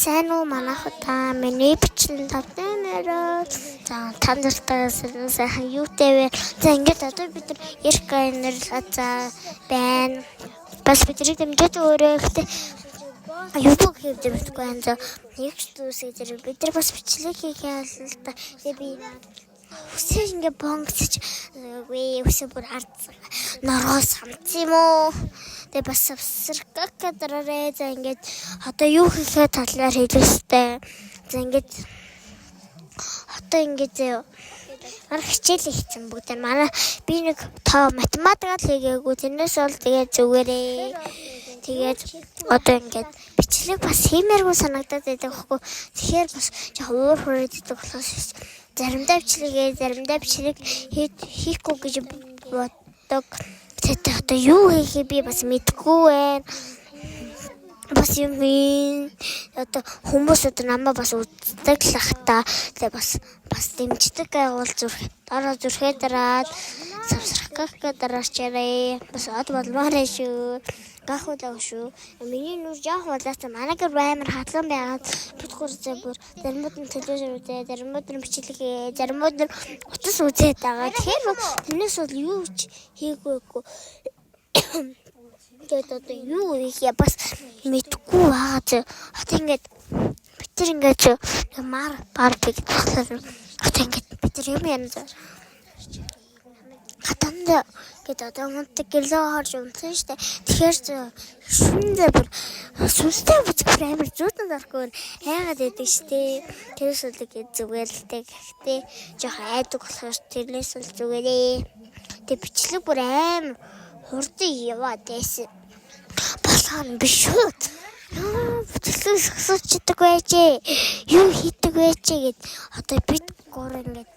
Сайн уу, манайхаа, миний бичлэг тавтай. За, та нартай сайхан юутай вэ? За, ингээд одоо бид нар Эркайнер за байна. Бас биднийг дэмжиж өөрөө ихтэй YouTube хийвдэр мэдгүй байна. За, нэг ч зүйлсээ зэрэг бид нар бас бичлэг хийх ялал та. Тэгээ би үсээ ингээ бонгоцож үгүй, үсээ бүр ард норгоо самц юм уу. Тэгээ бас subscribe дараарай. За, ингээд одоо юу хийхээ талаар хэлэх ёстой. За, ингээд одоо ингээд заяа. Манай хичээл хийсэн бүгд. Манай би нэг тоо математик л хийгээгүй. Тэрнээс бол тэгээ зүгээрээ. Тэгээд одоо ингээд бичлэг бас хиймээргүй санагдаад байдаг байхгүй. Тэгэхээр бас жоохон уур хүрээд идэг болохоос заримдаа бичлэгээ, заримдаа бичлэг хийхгүй гэж боддог. Тэгээд одоо юу хийхээ би бас мэдэхгүй байна. Бас юм хийн. Одоо хүмүүс одоо намаа бас үздэг л ах та. Тэгээ бас дэмждэг байвал зүрх дараа зүрхээ дараад subscribe дараарчаарай. Бас од болмоор шүү. Гахуулаа шүү. Миний нүр жоох болоосаа манай гэр амар хатлан байгаад бид гур зэ бүр заримуд нь телевизээр үзээ, заримуд нь бичлэгээ, заримуд нь утас үзээд байгаа. Тэгэхээр тэрнээс бол юу ч хийгүйгүй. Тэгээд одоо юу хийх я бас мэдэхгүй байгаа зэ. Одоо ингээд бид нар ингээд нэг мар барбиг болохоор одоо ингээд бид нар юм яана зэ. Хатанд гээд одоо мундаг гэрлөө хорж унтсан штэ. Тэгэхээр шүндээ бүр сүнстэй бүцэг амар зүүтэн дарахгүй хайгаад байдаг штэ. Тэрээс бол ингээд зүгээр л тэг. Гэхдээ жоохон айдаг болохоор тэрнээс бол зүгээрээ. Тэг бичлэг бүр амар хурдан яваад байсан. Болохоор нь биш шүү. Яа, бичлэг согсоочдаг байжээ. Юу хийдэг байжээ гэд одоо бид гур ингээд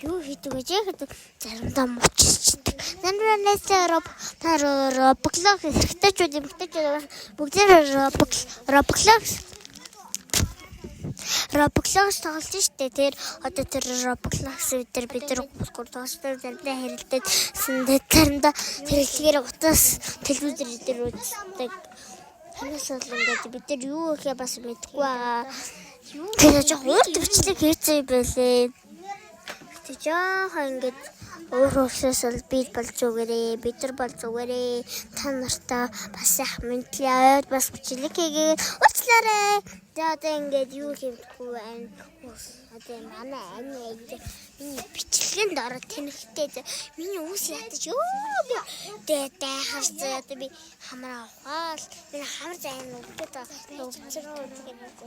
юу хийдэг байжээ гэдэг заримдаа мууччихдаг. Заримдаа роб та Roblox эрэгтэйчүүд, эмэгтэйчүүд бүгдээр Roblox тоглож штэ. Тэр одоо тэр Roblox дээр бид нар гур тоглож заримдаа хэрэлдээд заримдаа тэрэлгээр утас телевизээр дээр үздэг. Танаас бол ингээд бид нар юу гэхээ бас мэдэхгүй байгаа. Тэр жоох урт бичлэг хийцээ байлээ. Тэг жоохон ингээд уур хөрсөөс бол би бол зүгээрээ, бид нар бол зүгээрээ. Та нартай бас сайхан мэдлээ аваад бас бичлэг хийгээд уучлаарай. За, одоо ингээд юу хийхгүй байна. Одоо манай ани аяж миний бичлэгэнд ороод тэнхтэй миний үс ятаж юу би дэ дайхарч одоо би хамраа ухаал миний хамар зайн нүгдээд байгаа. Өвчрөө.